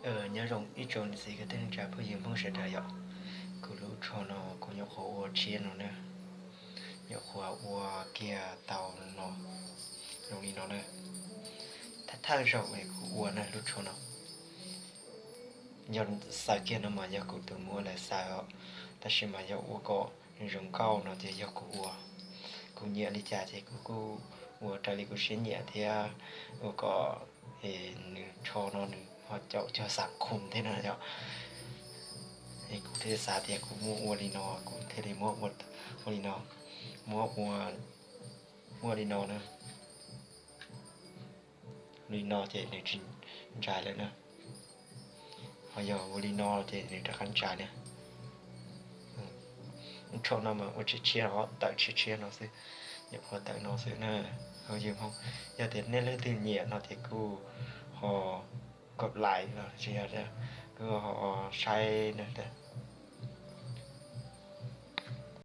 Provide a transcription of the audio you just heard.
Nyob zoo ib tsoom niam txiv kwv tij neej tsa phooj ywg Hmoob sawv daws yom. Kuv lub tsho no kuv nyuam qhuav ua tshiab no na, nyuam qhuav ua kiag tau no, zoo li no na. Thawj thawj zaug kuv ua na lub tsho no, yog xaws kiag no mas yog kuv tus muam lawv xaws os, tab sis mas yog ua kom zoo nkauj no ces yog kuv ua. Kuv nyiam li cas ces kuv kuj ua raws li kuv siab nyiam thiab, ua kom nws tsho no nws ho caum cog xav khoom thiab no yom. Es kuv thiaj xav tias kuv muab ua li no, kuv thiaj li muab ua li no, muab ua, muab li no na. Li no ces nws tsis ntsais lawm na, ho yog ua li no ces nws rov qab ntsais na. Tsho no mas ua tshiab tshiab, tawm tshiab tshiab no xwb, nyuam qhuav tawm no xwb na. Yog tias nej leej twg nyiam no ces kuj ho kom like los sis yog kuj ho saib na.